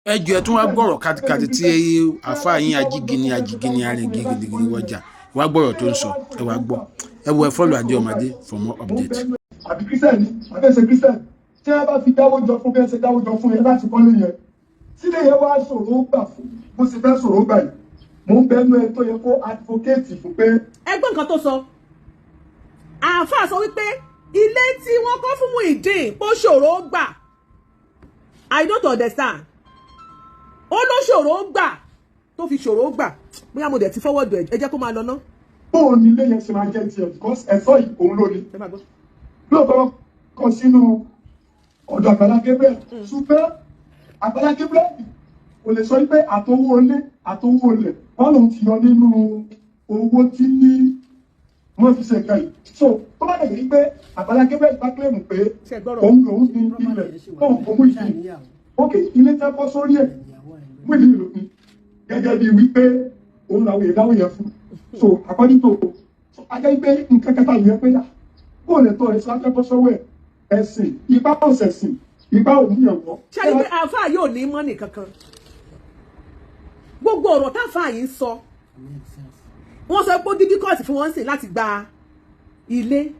Ẹ jọ, ẹ tún wá gbọ́rọ̀ kátikàti tí àáfàá yín ajígini ajígini arìn gidigidi wọjà wá gbọ́rọ̀ tó ń sọ. Ẹ wá gbọ́, ẹ wo, ẹ follow Adé Ọmọdé for more update. Àbí Christian ni àbí ẹsẹ Christian tí wọ́n bá fi dáwọ́ jọ fún bí ẹ ṣe dáwọ́ jọ fún yẹn láti kọ́lé yẹn, sílé yẹn wá ṣòro gbà fún bó ṣe fẹ́ ṣòro gbà yìí, mò ń bẹnu ẹ tó yẹ kó advocate fún pé Ẹ gbọ́ nǹkan tó sọ. Àáfàá sọ wípé ilé tí wọ́n kọ́ fún Muyideen pó ṣòro gbà. I don't understand. Ó ló ṣòro gbà tó fi ṣòro gbà. Bóyá mo dẹ̀ ti fọwọ́ dùn. Ẹ jẹ́ kó máa lọ ná. Bóun ni ilé yẹn ṣe máa jẹ́ tiẹ̀? Because ẹ̀tọ́ yìí, òun ló ní. Ẹ máa gbọ́. Lóòótọ́, kọ sínú ọ̀dọ̀ Àgbàlá Gabriel, ṣùgbọ́n Àgbàlá Gabriel kò lè sọ wípé àtowó ilé, àtowó ilẹ̀, wọ́n lòun ti yọ nínú owó tí wọ́n fi ṣe nǹkan yìí. So tó bá dẹ̀ yí pé Àgbàlá Gabriel bá claim pé Ṣe gbọ́rọ̀? òun lòun ní ilẹ̀ tóun kò mú ìdí, ok, ilé tẹ́ kọ́ sórí ẹ̀, mú ìdí ìlú ní gẹ́gẹ́ bí wípé òun làwọn èèyàn dáwọ́ yẹn fún. So according to, so ajá pé nǹkan kẹta yẹn pé bóun lè tọ́ ẹ sọ akẹ́kọ̀ọ́ sọ́wọ́ ẹ̀, ẹ̀sìn ipá ọ̀sẹ̀sìn ipá òun yẹn wọ́. Ṣe ni pé àáfàá yóò ní mọ́nì kankan. Gbogbo ọ̀rọ̀ táàfàá yìí ń sọ, wọ́n sọ pé ó difficult fún wọn sìn láti gba ilé.